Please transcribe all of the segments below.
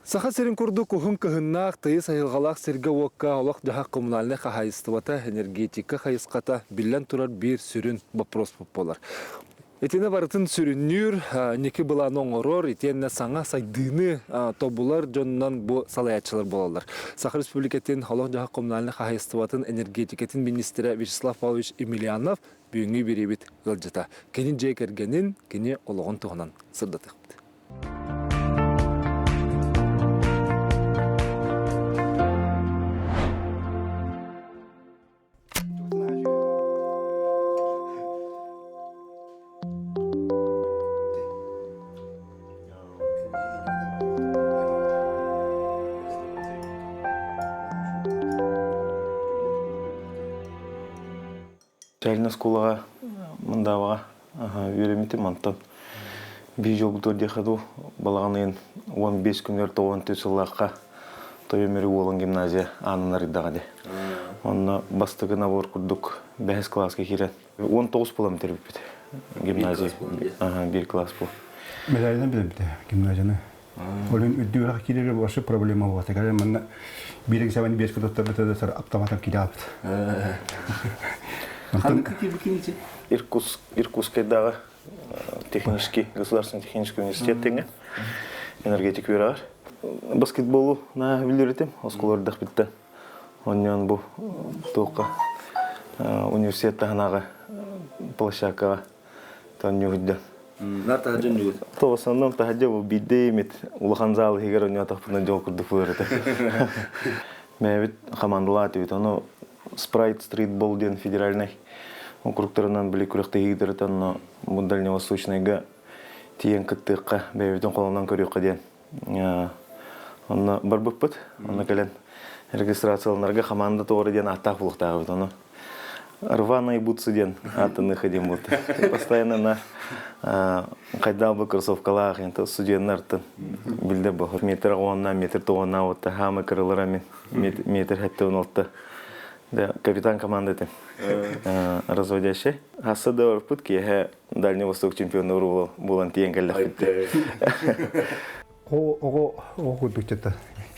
Саха сирин курдук уһун кыһыннаах, тыйыс айылҕалаах сиргэ-уокка олох-дьаһах коммунальнай хаһаайыстыбата, энергетика хайысхата биллэн турар биир сүрүн боппуруоспут буолар. Итини барытын сүрүннүүр, инники былааны оҥорор, итиэннэ саҥа сайдыыны тобулар дьонунан бу салайааччылар буолаллар. Саха Республикатын олох-дьаһах коммунальнай хаһаайыстыбатын энергетикатын министрэ Вячеслав Павлович Емельянов бүгүҥҥү биэриибит ыалдьыта. Кини дьиэ кэргэнин, кини олоҕун туһунан сырдатыахпыт. Чайна оскуолаҕа Мындаабаҕа үөрэммитим онтон биир дьолбутугар диэххэ дуу балаҕан ыйын 15 күнүгэр 94 сыллаахха Тойон Мүрү Уолан гимназия аанын арыйдаҕа дии. Онно бастакы набор курдук бэһис кылааска киирэн 19 буолан бүтэрбиппит гимназия. Биир класс бу. Медалынан билбитэ гимназияны. Ол иһин үрдүк киирэргэ вообще проблема буолбата. Кэлэн манна биир экзамен биэскэ туттарбыта да сар автоматом киирээбит. Ханнык киирбикин Иркутск, Иркутскайдааҕы технический, государственный технический университет тэҥэ энергетик үөрэҕэр. Баскетболу наһаа билэр этим, оскуолардах биттэ. Онньон бу туохха университет таһынааҕы площадкаҕа Тонньуһуйда. Нар таһырдьа онньугут. То в основном таһырдьа бу биирдэ эмит улахан зал иһигэр онньоотохпунан дьол курдук буолар этэ. Мэбит хамаандалаат эбит. Ону Спрайт стритбол диэн федеральнай округтарынан били күрэхтэһиилэртэн онно бу Дальневосточнайга тиийэн кыттыахха, бэйэбитин холонон көрүөххэ диэн онно барбыппыт. Онно кэлэн регистрацияланарга хамаанда тоҕо диэн ааттаах буолуохтаахпыт. Ону рваные бутсы диэн ааттаныха диэн буолта. Постоянно на хайдах бу кроссовкалаах инта студеннартан билде бу метр уонна метр тоҕонна уотта хаамы кырылара мин метр хэтте он алта да капитан командаты разводящий хасса да барбыт киэһэ Дальний Восток чемпионнар буолан тиийэн кэллэхпит. Оҕо оҕо курдук чата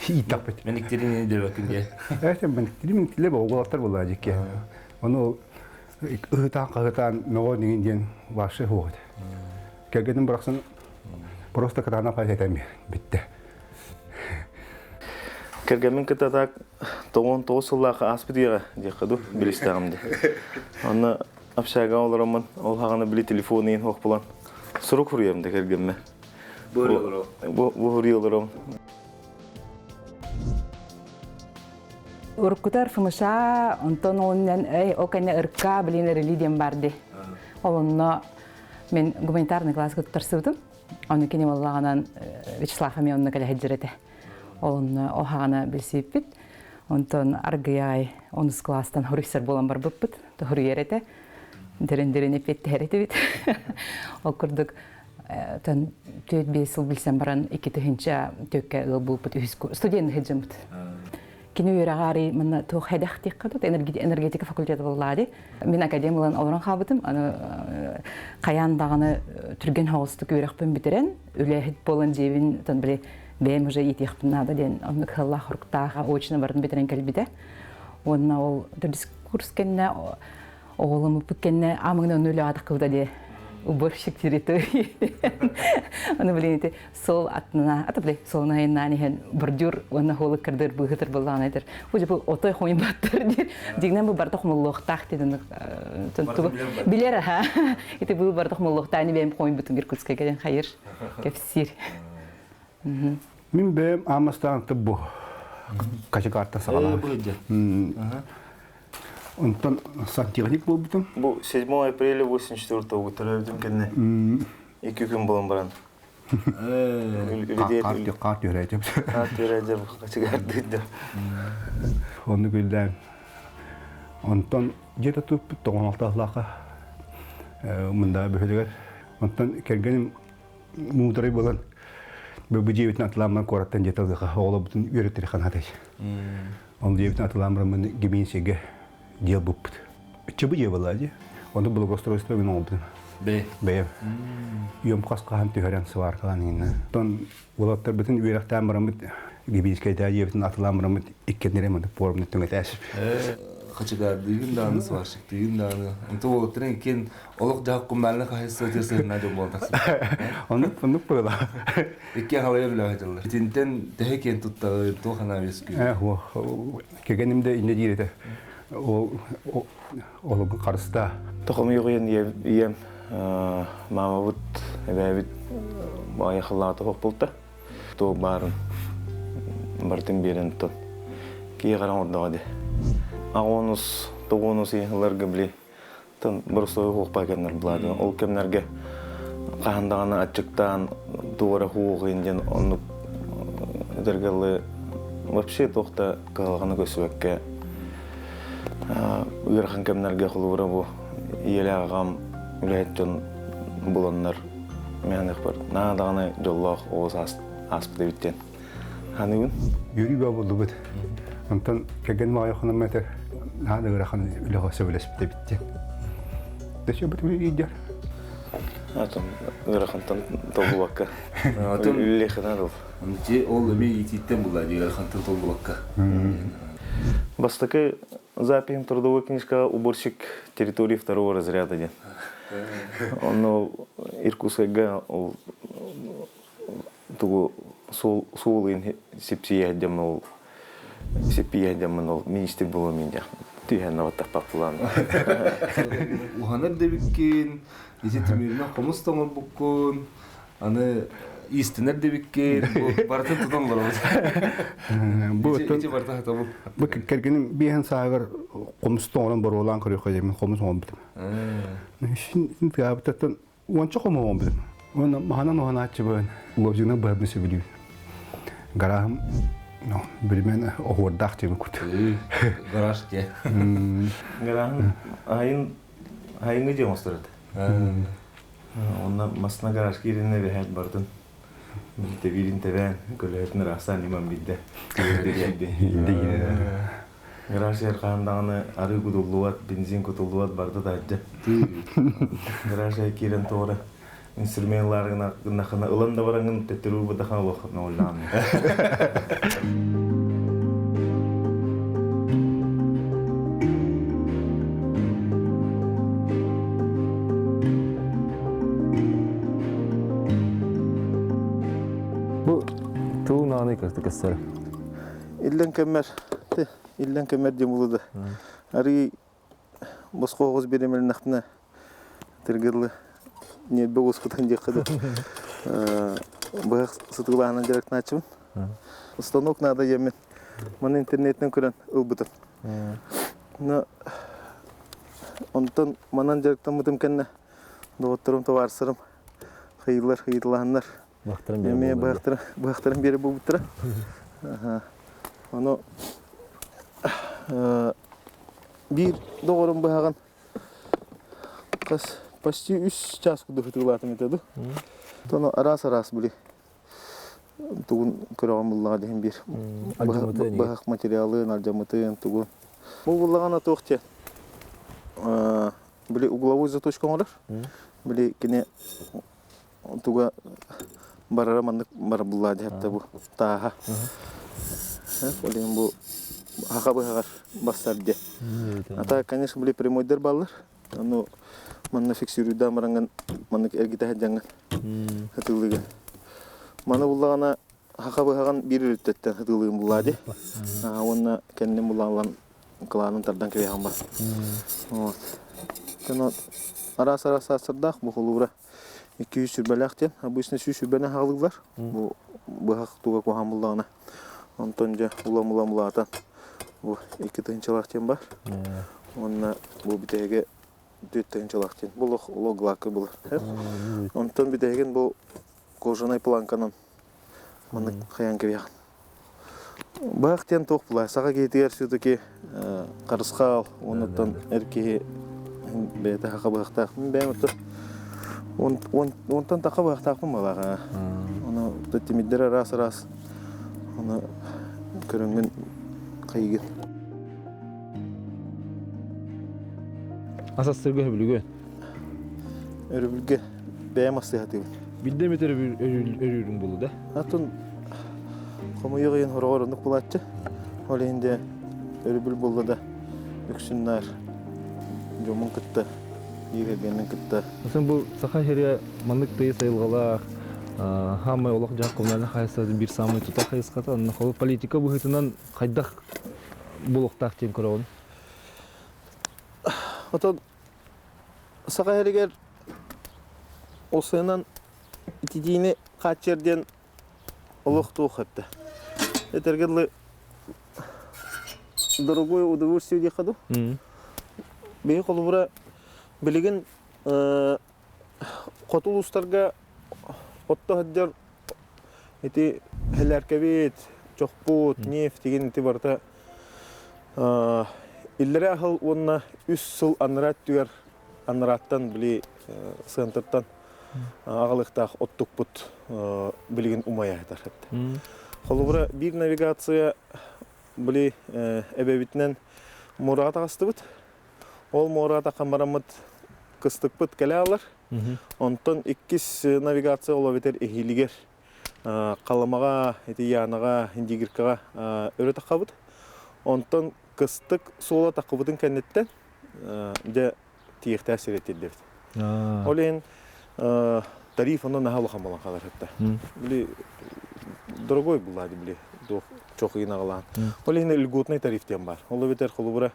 ииттэхпит. Мэниктирин дөбөкүн диye. Эти мэниктирин мэниктиле оҕолоттор буолла дьикке. Ону ыһытаан хаһытаан мөҕө нигин диэн вообще хуот. Кэргэним бырахсан просто кытаанах этем битте. Кэргэммин кытта так 99 сыллаах ааспыт үйэҕэ диэххэ дуу билистэҕим дии. Онно общага олороммун ол хаҕана били телефон иин суох булан сурук суруйам да кэргэммэ. Бу бу суруйа олором. Уруккутар ФМШ, онтон оннан эй, ол кэннэ РК, блин, рели диэн барды. Ол онно мен гуманитарный класска туттарсыбытым. Ону кини буоллаҕынан Вячеслав эмиэ онно кэлэ сылдьар этэ. Ол онно оһаҕана билсибиппит. Онтон аргыйаай онус класстан хоруйсар буолан барбыппыт. Тоһуруйар этэ. Дэрин-дэрин эппиэттэһэр этибит. Ол курдук тон 4-5 сыл билсэн баран 2 тыһыынча төккө ыал буолбут үһүс студент сылдьыммыт. Кини үөрэҕэ арый манна туох хэдэх диэххэ тут энергетика факультета буоллаа Мин академ ылан олорон хаалбытым. Аны хайаан даҕаны түргэн соҕустук үөрэхпин бүтэрэн, үлэһит буолан дьиэбин тон били бэйэм уже иитиэхпин наада диэн оннук сыллаах хоруктаах очно барын бүтэрэн кэлбитэ. Уонна ол төрдүс курс кэннэ оҕоломмуппут кэннэ амыгын онну үлэҕэ таххыбыта диye уборщик территории. Аны блин ити сол атына ата били солуна айаннаан иһэн бордюр уонна хуолук кырдыр быыһытыр буоллаҕына этэр бу бу отой хомуйбаттар диир дьиҥнэн бу барыта хомуллуохтаах диэн билэр аха ити бу барыта хомуллуохтаах ини бэйэм хомуйбутум Иркутскайга кэлэн хайыр кэпсиир Мин бэйэм аамастаан бу качекарта саҕалаан. Онтон сантехник буолбутум. Бу 7 апреля 84 года төрөөбүтүм кэннэ икки күн буолан баран Хаар түһэрээчим. Хаар түһэрээчим качегардыыр Оннук үллээн. Онтон дьиэ туппут тоҕон алталаахха мында бөһүлүгэр. Онтон кэргэним муударай буолан бу дьиэбитин атылаамман куораттан дьиэ талыаха оҕолорбутун үөрэттери ханатай. Ол дьиэбитин атылаан бараммын гиминсигэ дьиэ булпут. Чыбы дьиэ буолла дии. Онно благоустройство мин оҥорбутум. Бэйэ. Бэйэм. Үйөм хас хаһан түһэрэн сваркалаан иһиннэ. Оттон уолаттарбытын үөрэхтээн бараммыт Гибинскэйдээ дьиэбитин атылаан бараммыт иккиэннэрэ маннык пуорумна түҥэтээсип. Хачыгаардыыгын даҕаны, сварщиктыыгын даҕаны. Онто уолаттарын иккиэн олох-дьаһах коммунальнай хаһайыстыба тиэрсэһиннээх дьон буолан тахсыбыт. Оннук оннук быһыылаах. Иккиэн халайар үлэҕэ дьыллар. Итинтэн төһө киэн туттаҕын, туох анаа үөскүүр? Кэгэним да инньэ диир этэ. Ол олугун харыстаа. Тохомуйугуйан ийэм маамабыт, эбээбит айахалаата хоппулта. Туох баарын барытын биэрэн тон киһи хараҥ ордоҕо дии. Аҕонус, тоҕуонус ыйыһыларга били тон боростуой хуохпа кэмнэр булаады. Ол кэмнэргэ хаһан даҕаны аччыктаан туора хуоҕуйун диэн оннук этэргэллы вообще туох да кыһалҕаны көрсүбэккэ ыарахан кэмнэргэ холобура бу ийэлээх аҕам үлэһит дьон буланнар миэхэ наһаа даҕаны дьоллоох оҕо саас ааспыт эбит диэн саныыбын. Үөрүү бөҕө буоллубут. Онтон кэргэним аҕыйах этэр наһаа да ыарахан үлэҕэ сөбүлэспит эбит диэн. Дөссө бу илдьэр. Атын ыарахантан толлубакка. Үлэлиэххэ ол. Ол эмиэ иитииттэн булла дии ыарахантан толлубакка. Бастакы запиһим трудовой книжкаҕа уборщик территории второго разряда диэн. Онно Иркутскайга ол тугу суол сипсийэ диэн ол сиппийэ диэн ол министр буолуом диэх түһэн наваттахпаппылаан. Уһанар дэбиккин, ити тимиринэн хомус тоҥорбуккун, аны иистэнэр дэбиккин, барытын тутан олоробут. Бу Ити барыта хатабыл. Бу кэргэним биэһэн сааһыгар хомус тоҥорон боруолаан көрүөххэ диэмин хомус оҥорбутум. Син тыаабыттан уонча хомус оҥорбутум. Уонна маһынан уһанааччыбын, лобзигынан быһабын сөбүлүүбүн. Гарааһым билимэн оһуордаах диэбин кут. Гараж дьэ. Гарааһын айын айыҥҥы дьиэ оҥостор этэ. Онно масына гараж кииринэ бэһээт бардын. Тэбиирин тэбээн, көлөһөтүн ыраастаан иман бидде. Гараж эр хаһан даҕаны арыы кутуллубат, бензин кутуллубат барда таһырдьа. Гараж киирэн тоҕо инструментларгына гыннахына ылан да бараҥын төттөрү урбатахан олох нооллаан. Бу туу нааны көстөр. Иллэн кэммэр, иллэн кэммэр диэн булуда. Арыы босхо оҕус бириэмэлэннэхпинэ тыргыллы ньиэрбэ уоскутан диэххэ да быһах сытыылааһынан дьарыктанааччыбын. Станок наада диэммин маны интернеттэн көрөн ылбытым. Но онтон манан дьарыктаммытым кэннэ доҕотторум, табаарыстарым хайыылар, ыйыталаһаннар эмиэ быһахтарын биэрэ буолбуттара. Ону биир доҕорум быһаҕын хас почти үс час курдук ытыылаатым этэ дуу. Тону араас-араас били тугун көрөҕүн буллаҕа диһин биир быһах материалын, алдьаммытын, тугун. Бу буллаҕына туох диэн били угловой заточка оҥорор. Били кини туга барара маннык барабыллаа диэхтэ бу тааһа. Ол иһин бу хаха быһаҕар бассар диэ. А так, конечно, били прямойдар баллар. Ону манна фиксируйдаан бараҥҥын маннык эргитэ сылдьаҥҥын хатылыыгын. Маны буллаҕына хаха быһаҕын биир өрүттэттэн хатылыыгын буллаа дии. Уонна кэннин буллаҕын кылаанын тардан кэбиһэҕин бар. Вот. Араас-араас саастардаах бу холуура 200 сүрбэлээх диэн. Обычно 100 сүрбэнэн хаалыылар. Бу быһах туга куһаҕан буллаҕына. Онтон дьэ улам-улам улаатан бу 2 тыһыынчалаах диэн бар. Уонна бу бүтэһигэ 4 тыһыынчалаах диэн. Бу олох олох глака булар. Онтон бүтэһигин бу кожаный планканан маннык хайаан кэбиһэҕин. Быһах диэн туох булай? Саха киһитигэр все-таки харысхал, оннуттан эр киһи бэйэтэ хаха быһахтаах. Мин бэйэм ото онтон таха быһахтаахпын балаҕа. Ону тимирдэр араас-араас ону көрөҥҥүн хайыгын. Ас астырга хөбүлүгүн? Өрөбүлгэ бэйэм астыһатыыбын. Билдэ эмит өрүүрүҥ буолу да? Атын хомуйуох иһин хороҕор оннук булааччы. Ол иһин де өрөбүл буолла да үксүн наар дьоммун кытта, биир кэргэммин кытта. Атын бу Саха сирэ маннык тыйыс айылҕалаах, хаамай олох-дьаһах коммунальнай хаһаайыстыбатын биир саамай тутаах хайысхата. Онно холобур политика быһыытынан хайдах буолуохтаах диэн көрөҕүн? Отон Саха сиригэр ОСН-нан ититиини хааччыйар диэн олох туох эттэ. Этэргэ дылы дорогое удовольствие диэххэ дуу. Биһи холобура билигин хоту улуустарга отто сылдьар ити һэлээркэбит, чохпут, нефть деген ити барыта иллэрээ аһыл уонна үс сыл анараа өттүгэр анарааттан били центртан аҕалыахтаах оттукпут билигин умайа сытар. Холобура биир навигация били эбэбитинэн муораҕа таҕыстыбыт. Ол муораҕа таххан бараммыт кыстыкпыт кэлэ алар. Онтон иккис навигация ол эбэтэр эһиилигэр Халымаҕа, ити Янаҕа, Индигиркаҕа өрө таххабыт. Онтон кыстык суола таххыбытын кэнниттэн дьэ тиийиэхтээх сири тиэрдэбит. Ол иһин тариф онно наһаа улахан буолан хаалар этэ. Били дорогой булла били чох ыйын аҕалаан. Ол иһин льготный тариф диэн бар. Ол эбэтэр холобура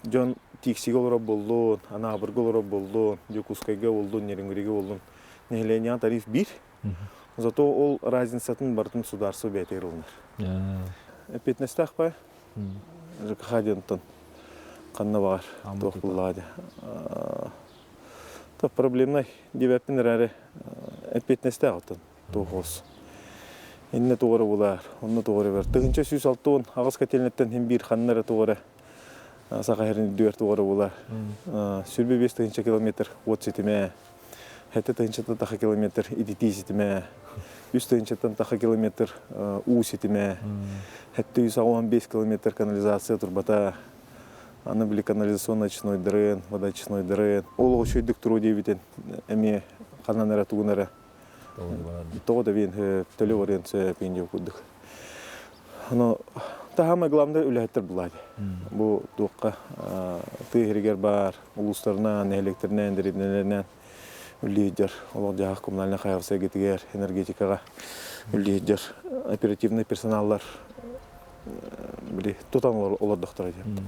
дьон Тиксигэ олорор буоллун, Анаабырга олорор буоллун, Дьокуускайга буоллун, Нерюнгригэ буоллун нэһилиэнньэҕэ тариф биир. Зато ол разницатын барытын судаарство бэйэтигэр ылынар. Эппиэтинэстээх бай. ЖКХ диэнтэн ханна баҕар туох буллаҕа дии. То проблемнай диэбэппин эрээри эппиэтинэстээх оттон туох олус. Иннэ тугу эрэ булаар, онно тугу эрэ бэр. 1168 котельныттан иһин биир ханна эрэ тугу эрэ Саха сирин үрдүгэр тугу эрэ булаар. 25 тыһыынча километр уот ситимэ, 7 тыһыынчаттан тахса километр ититии ситимэ, 3 тыһыынчаттан тахса километр уу ситимэ, 785 километр канализация турбата, аны били канализационный очистнойдарын, водоочистнойдарын, ол үчүгэйдик туруо диэбитин эмиэ ханан эрэ тугун эрэ тоҕо да биэн төлө барыан сөп диэн курдук. Но самое главное үлэһиттэр булаады. Бу туохха тыа иһигэр баар улуустарынан, нэһилиэктэринэн, дэриэбинэлэринэн үлэлиир олох-дьаһах коммунальнай хаһаайыстыба эйгэтигэр, энергетикаҕа үлэлиир оперативный персоналлар били тутан олордохторо диэн.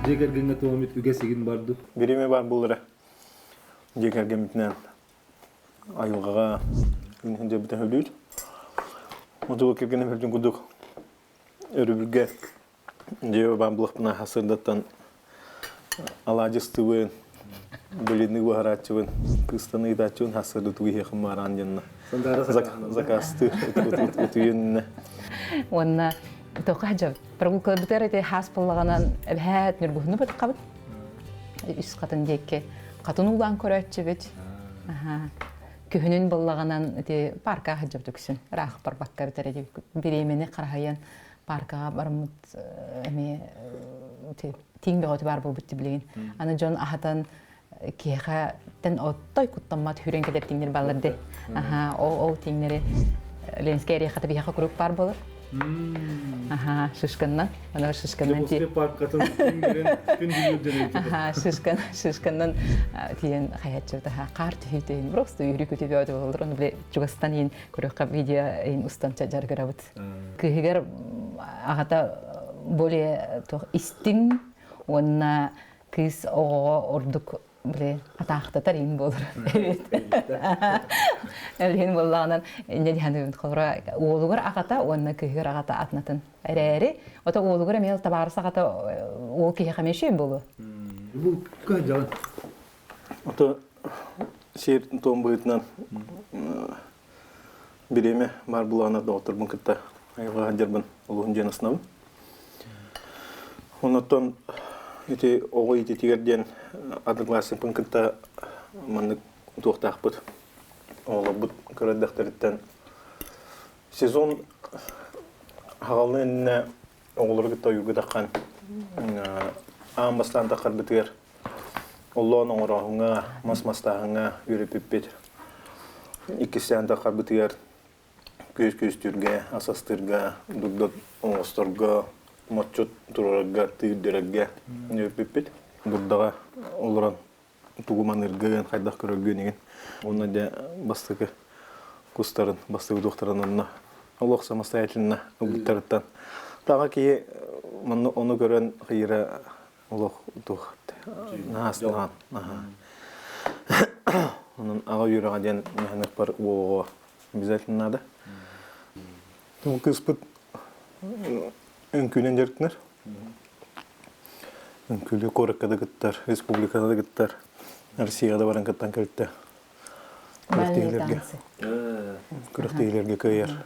Дьиэ кэргэҥҥэ туомит үгэс игин барды. Бириэмэ баар буолара. Дьиэ кэргэммитинэн айылҕаҕа дьэбитэ сөбүлүүр. Отуга кэргэним үрдүн курдук өрөбүлгэ дьиэ баан булахпына сырдаттан алаадьыстыбын, блины буһарааччыбын, кыыстан ыытааччыбын хассырда тугу иһиэхим маараан диэнна заказтыы утуйунна. Уонна тоха дьэ прогулкаларбытыгар ити хаас буоллаҕынан эбэһээт ньургуһуну бытаххабыт. Үс хатын диэки хатын уулаан көрөөччүбүт. Күһүнүн буоллаҕынан ити парка сылдьабыт үксүн. Ыраах барбакка бүтэр эдибит. Бириэмэни хараһыйан паркаҕа бараммыт эмиэ тииҥ бөҕөтө баар буолбут билигин. Аны дьон аһатан киһиэхэ тэн оттой куттаммат хүрэн кэлэр тииҥнэр бааллар де. Аха, ол ол тииҥнэри Ленскэй эриэхэтэ биһиэхэ куруук баар буолар. Аха, шишканнан. Аны шишканнан ти. паркатын күн Аха, шишкан, шишканнан тиен хаяччы таха қар түһүтүн просто үрү күтү бөтө болдор. Оны биле чугастан ин көрөккө видео ин устан жаргырабыт. Кыһыгар аҕата более истиҥ уонна кыыс оҕоҕо ордук били атаахтатар иин буолар эбит. Элиһин буоллаҕынан инньэ диһаныбын холоро уолугар аҕата уонна кыыһыгар аҕата атынатын эрээри ото уолугар эмиэ табаарыс аҕата уол киһиэхэ эмиэ үчүгэй буолуо. Бу кыһдьаҕын. Ото сиэр туом быһыытынан бириэмэ баар булаҕына доҕотторбун кытта айылҕаҕа сылдьарбын олуһун диэн астынабын. Оннуттан Ити оҕо иититигэр диэн одноклассникпын кытта маннык туохтаахпыт. Оҕолорбут кыра эрдэхтэриттэн сезон хаҕалны иннинэ оҕолору кытта ойууга таххан аан бастаан таххарбытыгар оллоон оҥорооһуҥҥа, мас мастааһыҥҥа үөрэппиппит. Иккистээн таххарбытыгар күөс күөстүүргэ, ас астыырга, дурда оҥосторго, моччут туруорарга, тыырдырарга үөрэппиппит. Дурдаҕа олорон тугу маныыргын, хайдах көрөргүн игин. Уонна дьэ бастакы кустарын, бастакы туохтарын онно олох самостоятельно ылбыттарыттан таҕа киһи манна ону көрөн хайыра олох туох наастаан онон аҕа үөрэҕэ диэн мэһэнэхпэр уоҕо обязательно надо. Ол кыыспыт үҥкүүнэн дьарыктанар. Үҥкүүлүү куоракка да кыттар, республикада да кыттар, Россияҕа да баран кыттан кэлтэ. Күрэхтэһиилэргэ. Күрэхтэһиилэргэ кыайар.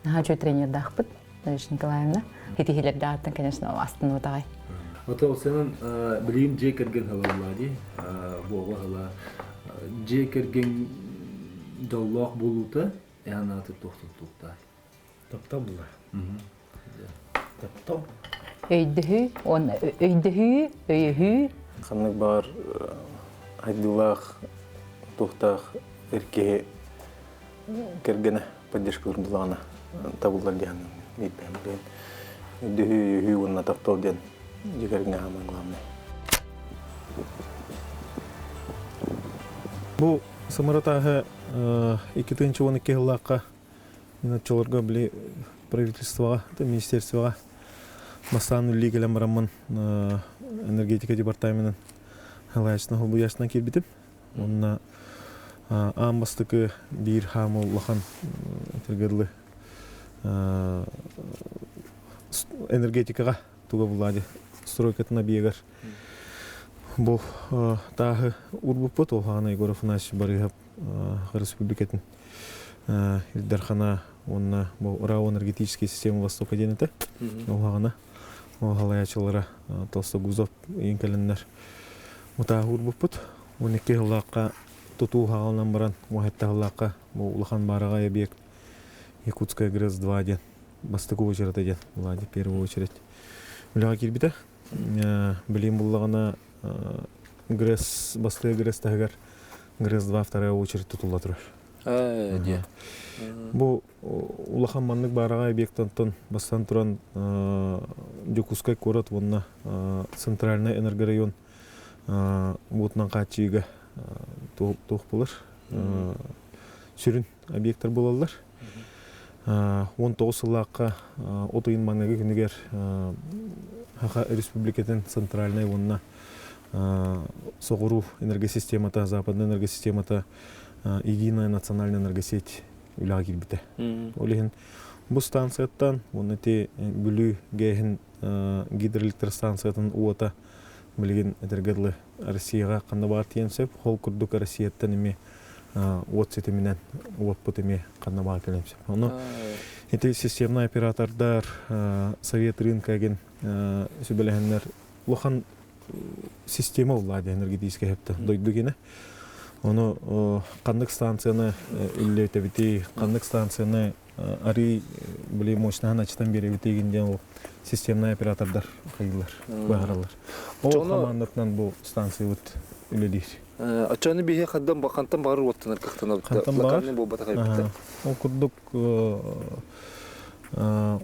Наһаа үчүгэй тренердаахпыт, Надежда Николаевна. Итиһилэрдээҕиттэн, конечно, астыныбыт аҕай. Ото ол сенен билигин дьиэ кэргэн ылаллаа дии, буоҕа ыла. Дьиэ кэргэн дьоллоох буолуута эһэн ааты туох туттуохтаах? Таптал була. Таптал. Өйдөһүү, уонна өйдөһүү, өйөһүү. Ханнык баар айдыылаах, туохтаах эр киһи кэргэнэ поддержкалыыр буллаҕына табыллар диэн биирбэһим диэн өйдөһүү, өйөһүү уонна таптал диэн дьиэ кэргэҥҥэ саамай главное. Бу Самара тааһы 2012 сыллаахха Мин оччолорго били правительствоҕа, министерствоҕа бастаан үлэлии кэлэн бараммын энергетика департаменын салайааччытынан холбуйааччытынан киирбитим. Уонна аан бастакы биир хаамы улахан этэргэ дылы энергетикаҕа туга булла стройкатын объегар бу тааһы урбуппут ол хаана Егор Афанасьевич Барыһов Республикатын Ил Дархана уонна бу РАО энергетическая система Востока диэн этэ. Ол хаҕана ол халайааччылара Толстогузов ыйын кэлэннэр утааһы урбуппут. 12 сыллаахха тутуу хаҕаланан баран 17 сыллаахха бу улахан баараҕай объект Якутская ГРЭС-2 диэн бастакы очерата диэн Влади первую очередь үлэҕэ киирбитэ. Билигин буллаҕына ГРЭС бастакы ГРЭС таһыгар ГРЭС-2 вторая очередь тутулла турар. Диэ. Бу улахан маннык баараҕай объектантан бастан туран Дьокуускай куорат уонна Центральный энергорайон уотунан хааччыйыыга туох булар сүрүн объектар буолаллар. 19 сыллаахха от ыйын маҥнайгы күнүгэр Саха Республикатын центральнай уонна соҕуруу энергосистемата, западная энергосистемата единая национальная энергосеть үлэҕэ киирбитэ. Ол иһин бу станцияттан уонна ити Бүлүү ГЭСин гидроэлектростанциятын уота билигин этэргэ дылы Россияҕа ханна баар тиийэн сөп, ол курдук Россияттан эмиэ уот ситиминэн уоппут эмиэ ханна баар кэлэн сөп. Ону ити системный оператордар совет рынка эгин сүбэлэһэннэр улахан система уллаа энергетическэй хэпте дойду гине. Ону ханнык станцияны үллэтэбити, ханнык станцияны арый били мощнаһын ачтан биэрэбитигин диэн ол системный оператордар хайыылар, быһаараллар. Ол хамаандатынан бу станциябыт үлэлиир. Оччону биһи хандан хантан баҕар уоттанар кыахтанабыт. Хантан баҕар. Локальный буолбатах эбит. Ол курдук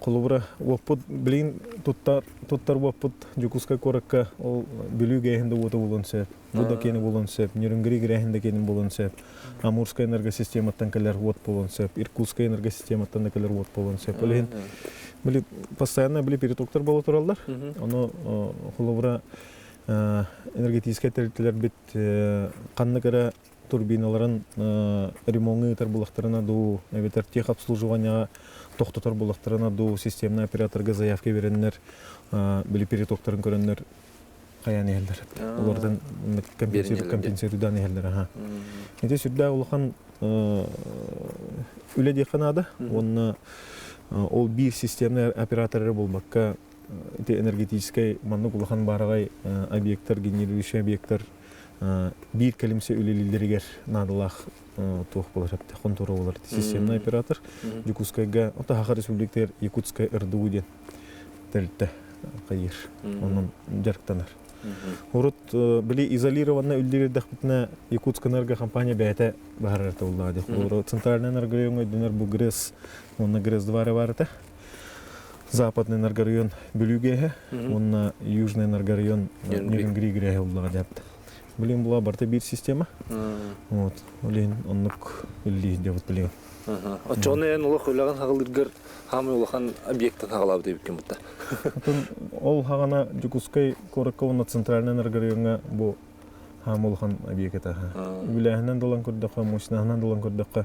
холобура уоппут билигин туттар туттар уоппут Дьокуускай куоракка ол Бүлүү гээһин да уота буолуон сөп, бу да киэни буолуон сөп, Нерюнгри грээһин да киэнин буолуон сөп, Амурскай энергосистематтан кэлэр уот буолуон сөп, Иркутскай энергосистематтан да кэлэр уот буолуон сөп. Ол иһин били постоянно били перетоктар буола тураллар. Ону холобура энергетическай тэрилтэлэрбит ханнык эрэ турбиналарын ремоҥҥа ыытар булахтарына дуу, эбэтэр техобслуживанияҕа тохтотор булахтарына дуу, системный операторга заявка береннэр, били перетоктарын көрөннөр хайаан иһэллэр. Олордон компенсируйдаан иһэллэр. Аха. Ити сүрдээх улахан үлэ диэххэ наада. Уонна ол биир системный оператор эрэ буолбакка, ити энергетическэй маннык улахан баараҕай объектар, генерирующий объектар биир кэлимсэ үлэлииллэригэр наадалаах туох буолар эбит хонтуора буолар системный оператор Дьокуускайга Саха Республикатыгар Якутская РДУ диэн тэрилтэ хайыыр онон дьарыктанар. Урут били изолированно үллэрдэхпитинэ Якутскэнерго компания бэйэтэ баһарар буоллаҕа дии. Холобура центральный энергорайоҥҥа өйдөнөр бу ГРЭС уонна ГРЭС-2 эрэ баар этэ. Западный энергорайон Бүлүүгэ уонна Южный энергорайон Нерюнгри грэһэ уллаҕа дьапта. Билин була барыта биир система. Вот. Билин оннук үллии дьабыт билигин. Оччоҕуна эн олох үлэҕин хаҕылыыргар хаамай улахан объектан хаҕалаабыт эбиккин бутта. Отон ол хаҕана Дьокуускай куоракка уонна центральный энергорайоҥҥа бу хаам улахан объект этэ. Үбүлээһинэн долан көрдөххө, мощнаһынан долан көрдөххө,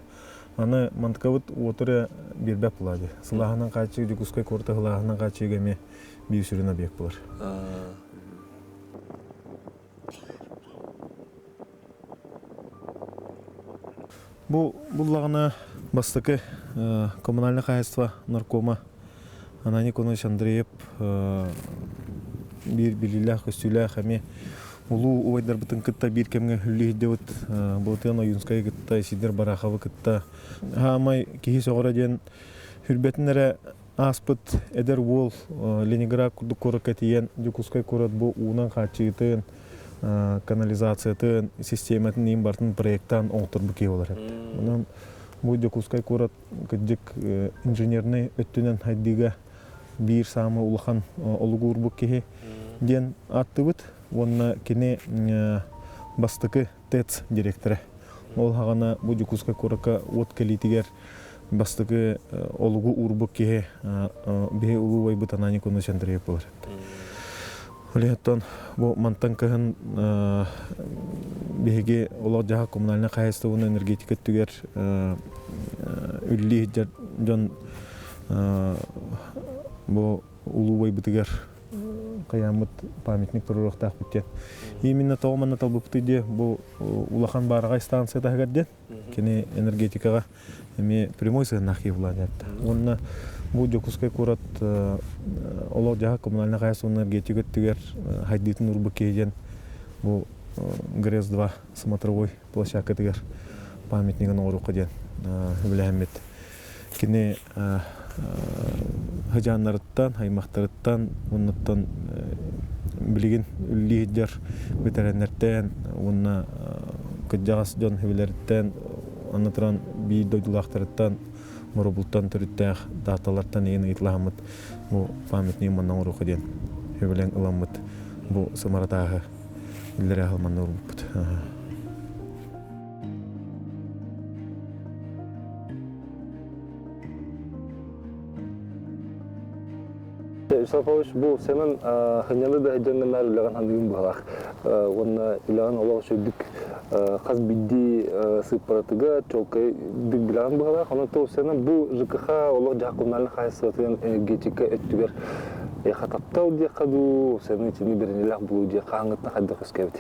аны мантыкабыт уоту эрэ биэрбэт буолаа дии. Сылааһынан хааччыы Дьокуускай куората сылааһынан хааччыыга эмиэ биир сүрүн объект буолар. Бу буллаҕына бастакы коммунальнай хаһаайыстыба наркома Ананий Конович Андреев биир билиилээх-көстүүлээх эмиэ улуу убайдарбытын кытта биир кэмҥэ үллүү сылдьыбыт Былатыан Ойуунскайы кытта, Исидор Бараховы кытта хаамай киһи сөҕөрө диэн хүрбэтин эрэ ааспыт эдэр уол Ленинград курдук куоракка тиийэн Дьокуускай куорат бу уунан хааччыйыытын, канализациятын, систиэмэтин иин барытын проектаан оҥотторбут киһи буолар эбит. Онон бу Дьокуускай куорат кырдьык инженернэй өттүнэн хайдыыга биир саамай улахан олугу уурбут киһи диэн ааттыыбыт уонна кини бастакы ТЭЦ директора. Ол хаҕана бу Дьокуускай куоракка уот кэлиитигэр бастакы олугу уурбут киһи биһи улуу убайбыт Ананий Конович Андреев буолар. Оттон бу мантан кыһын биһиги олох-дьаһах коммунальнай хаһаайыстыба уонна энергетика өттүгэр үлэлии сылдьар дьон бу улуу убайбытыгар хайааммыт памятник туруоруохтаахпыт диэн. Именно тоҕо манна талбыппытый диэ бу улахан баараҕай станция таһыгар диэн кини энергетикаҕа эмиэ прямой сыһыаннаах киһи буолан этэ. Уонна бу Дьокуускай куорат олох-дьаһах коммунальнай хаһаайыстыба уонна энергетика өттүгэр хайдыытын уурбут киһи диэн бу ГРЭС-2 смотровой площадкатыгар памятнигын оҥоруохха диэн үбүлэһэммит. Кини сыдьааннарыттан, аймахтарыттан, уоннаттан билигин үлэлии сылдьар бэтэрээннэртэн уонна кырдьаҕас дьон үбүлэриттэн, аны туран биир дойдулаахтарыттан, Моробултан төрүттээх дааталартан иһин ыйыталаһаммыт бу памятник манна оҥоруохха диэн үбүлэҥ ыламмыт бу сымаратааһы иллэрээ сыл манна уурбуппут. Исапович, бу сенен хынньаны да дьоннор үлэҕин хандыгын быһалаах уонна үлэҕин олох үчүгдүк хас биирдии сыыппаратыга чуолкайдык билэҕин быһалаах. Онон то сенен бу ЖКХ олох дьаһах коммунальнай хаһаайыстыбатыгар энергетика өттүгэр эйиэхэ таптал диэххэ дуу, сенен итини бэриниилээх булуу диэххэ хаһааҥҥыттан хайдах үөскээбит?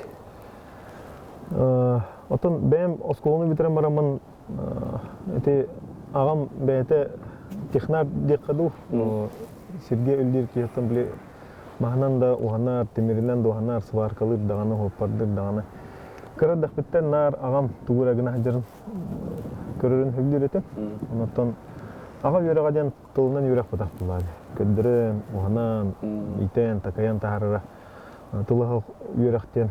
Оттон бэйэм оскуоланы бүтэрэн бараммын ити аҕам бэйэтэ технарь диэххэ дуу, сиргэ үллүүр киһиттэн били маһынан да уһанар, тимиринэн да уһанар, сваркалыыр даҕаны, уһуппардыыр даҕаны. Кыра эрдэхпиттэн наар аҕам тугу эрэ гына сылдьарын көрөрүн сөбүлүүр этим. Онтон аҕа үөрэҕэ диэн тылынан үөрэх бытах буоллаҕа. Көрдөрөн, уһанан, иитэн, такайан таһаарара тылы үөрэх диэн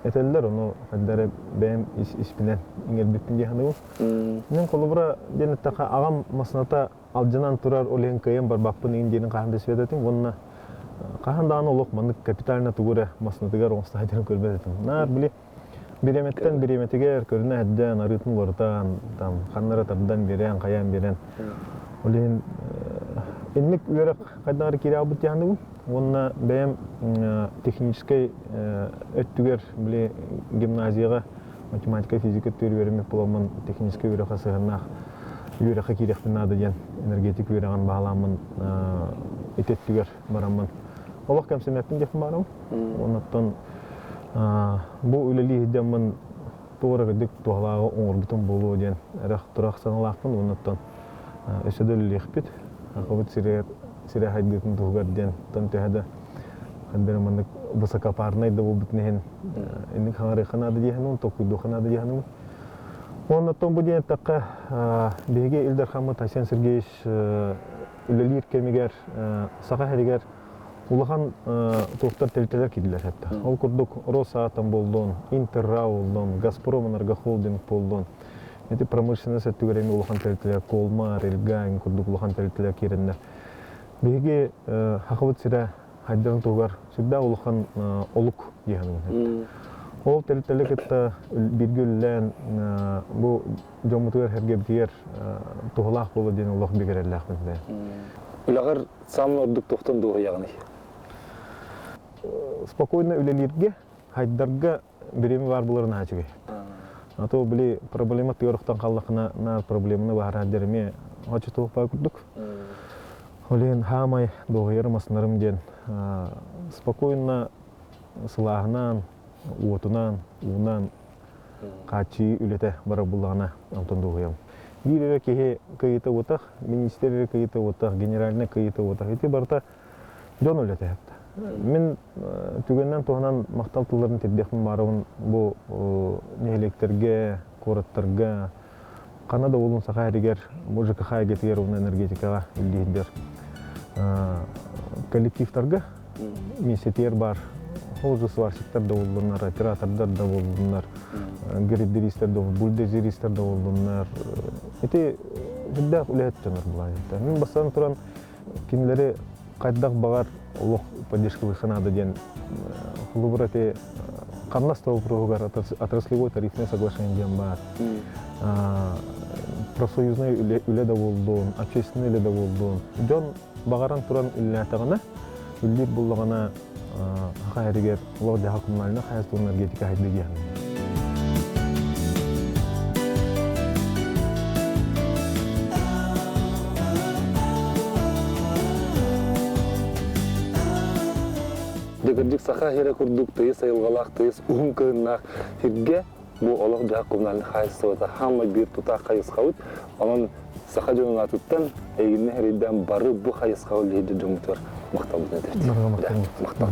этэллэр, ону хайда эрэ бэйэм ис-испинэн иҥэрбиппин дии саныыбын. Мин холобура диэн эттэххэ, аҕам масыната алдьанан турар, ол иһин кыайан барбаппын иҥин диэнин хаһан да сибэтэтим уонна хаһан даҕаны олох маннык капитально тугу эрэ масынатыгар оҥосто сылдьарын көрбөт этим. Наар били бириэмэттэн бириэмэтигэр көрүнэ эрдээн, арыытын уларытан, там ханна эрэ тардан биэрэн, хайаан биэрэн. Ол иһин инник үөрэх хайдах эрэ киирэ хаалбыт дии саныыбын. Уонна бэйэм техническэй өттүгэр били гимназияҕа математика, физика өттүгэр үөрэммит буоламмын техническэй үөрэххэ сыһыаннаах үөрэххэ киириэхпин наада диэн энергетик үөрэҕин баһылааммын ити өттүгэр бараммын олох кэмсэммэппин диэхпин баарым. Оннуттан бу үлэлии сылдьаммын туох эрэ кырдьык туһалааҕы оҥорбутум буолуо диэн эрэх-турах санаалаахпын. Оннуттан өссө да үлэлиэхпит. Сахабыт сиригэр сирэ хайдыытын туһугар диэн тон төһө да ханна маннык высокопарнай да буолбутун иһин инник хаҥарыахха наада диэһэн толкуйдуохха наада диэһэн. Уонна оттон бу диэн эттэххэ, биһиги Ил Дархаммыт Айсен Сергеевич үлэлиир кэмигэр Саха сиригэр улахан туохтар тэрилтэлэр киирдилэр этэ. Ол курдук Росатом буоллун, Интерра буоллун, Газпром энергохолдинг буоллун. Ити промышленность өттүгэр эмиэ улахан тэрилтэлэр Колмар, Эльгайн курдук улахан тэрилтэлэр киирэннэр. Биһиги Хахабыт сирэ хайдарын туһугар сүрдээх улахан олук диэхин. Ол тэрилтэлэри кытта бииргэ үлэлээн бу дьоммутугар сэргэбитигэр туһалаах буолуо диэн олох бигэрэллээхпин бэйэм. Үлэҕэр саамай ордук туохтан дуоһуйаҕыный? Спокойно үлэлииргэ, хайдарга бириэмэ баар буоларын наһаа үчүгэй. А то били проблема тыгар хааллаххына наар проблеманы баһарар эмиэ оччо туох баар курдук. Ол иһин хаамай дуоһуйарым астынарым диэн спокойно сылааһынан, уотунан, уунан хааччыйыы үлэтэ барар буллаҕына онтон дуоһуйам. Биир эрэ киһи кыйыта уотах, министр эрэ кыйыта уотах, генеральный кыйыта уотах. Ити барыта дьон үлэтэ. Мин түгэннэн туһанан махтал тылларын тирдиэхпин баарабын бу нэһилиэктэргэ, куораттарга, ханна да буолун Саха сиригэр, бу ЖКХ эйгэтигэр уонна энергетикаҕа үлэлиирдэр коллективтарга миэстэтигэр баар ол же сварщиктар да буоллуннар, оператордар да буоллуннар, грейдеристэр да, бульдозеристэр да буоллуннар. Ити сүрдээх үлэһит дьоннор булаан. Мин бастатан туран кинилэри хайдах баҕар олох поддержкалыахха наада диэн холобур ити хамнас да вопроһугар отраслевой тарифное соглашение диэн баар. Профсоюзнай үлэ да буоллун, общественный үлэ да буоллун. Дьон баҕаран туран үлэлээтэҕинэ, үллүүр буллаҕына Саха сиригэр олох-дьаһал коммунальнай хаһаайыстыба энергетика хайдыы диэхин. Дьэ саха сирэ курдук тыйыс айылҕалаах, тыйыс уһун кыһыннаах сиргэ бу олох-дьаһах коммунальнай хаһаайыстыбата хаамай биир тутаах хайысхабыт. Онон саха дьонун аатыттан эйигиннэ хэрийдээн бары бу хайысхаҕа үлэһит дьоммутугар махталбытын этэбит. Махтал. Махтал.